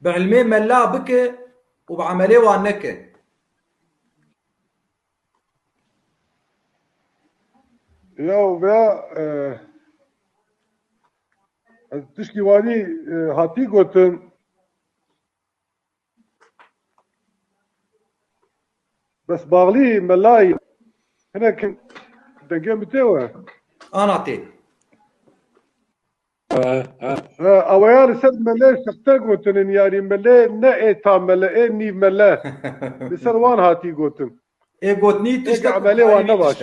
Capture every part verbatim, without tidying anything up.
Bi ilmê mela bike û bi emelê wan neke. Ya veya e, ez tişkî wanî e, hatî gotin. Bes baxlî melayî hinek dengê min tê we. Ana tê. Eweya li ser melê sexte gotinin, yarî melê ne ê tam mele, ê nîv mele. Li ser wan hatî gotin. Ê gotnî tiştek, emelê wan ne baş.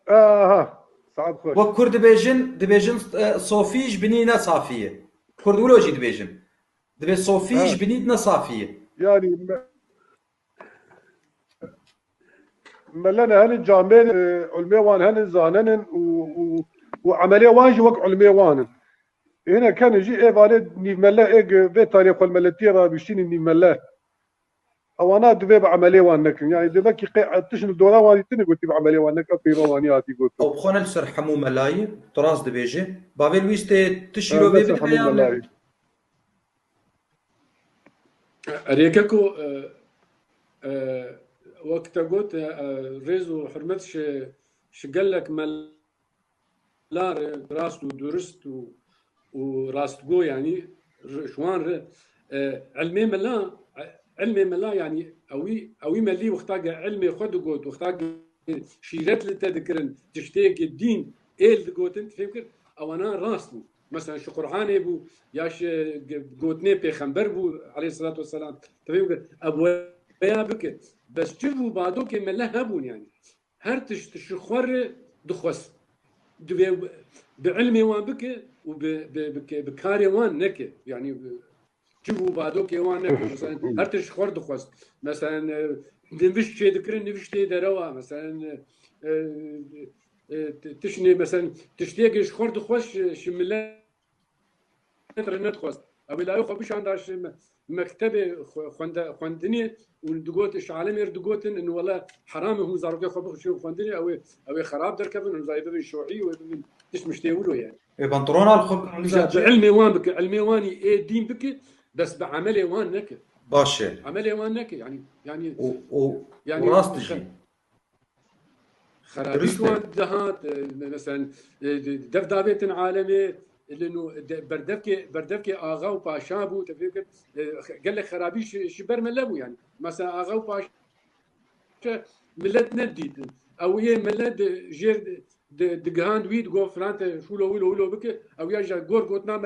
Aha, saet xweş. Wek Kurd dibêjin, dibêjin e, sofî ji binî ne safî ye. Kurd wilo jî dibêjin. Dibê sofî ji binî ne safî ye. Yanî mele ne henin camê, e, ulmê wan henin zanenin û, û, û emelê wan jî wek ulmê wan in. Hine kenin jî ê vanê nîvmele ê vê tarê xwe meletiyê rabiştînî nîvmele. Ewana divê bi emelê wan nekin. Yani divê ki qey tişt li dora wan tine gotî bi emelê wan nekin, peyva wanî hatî gotin. Ew xwe ne li ser hemû melayî, tu rast dibêjî. Bavê Lwîs tê tişt îro vê bidime yan ne? Erê keko, e, e, wek te got, e, e, rêz û hurmet ji, ji gelek mela re rast û durist û, û rastgo, yanî r-, ji wan re, e, ilmê mela, e, ilmê mela, yanî ewî, ewî melî wexta ge ilmê xwe digot, wexta ge şîret li te dikirin, tiştêkê dîn ê li digotin, tu fêm kir, ewana rast bû. Mesela ji Qur'anê bû, ya ji ge-, gotinê pêxember bû, aleyhisselatu vesselam, tu fêm kir, ev weya bike. Bes çi bû, badokê mele hebûn yani. Her tişt ji xwe re dixwest. Divê bi ilmê wan bike û bi, bi, bi, bi karê wan neke. Yani bi, Çi bû badokê wan ne. Mesela her tişt xwar dixwest. Mesela e, nivişt çê dikirin, niviştê derewa. Mesela e, e, e, ti- tiştê, mesela tiştê ji xwar dixwest, ji, ji millet re nedixwest. Ew ê layê xwe bişanda ji me- mektebê xwe- xwende- xwendinê û digot, ji alemê re digotin, in wele heram e hûn zarokê xwe bixişin xwendinê, ew ê, ew ê xerab derkevin, hûn zayê bibin şoî, wê bibin tişt miştê wilo yani. Ê bantrona li xwe Îja bi ilmê wan bike, ilmê wanî ê dîn bike, bes bi emelê wan neke. Baş e. Emelê wan neke. Yani yani Û, û, yani û rast jî. Xerabî Durist e. Wan dihat, e, me- mesela e, de- dev davêtin alemê, li nû de- berdevkê berdevkê axa û paşa bû, te fêm kir, e, gelek xerabî ji, ji ber mele bû yani. Mesela axa û paşa millet nedîtin. Ew yê millet di- jêr di- di- digihand wî, digot filan te şûlo wilo wilo bike. Ew ya ji gor gotina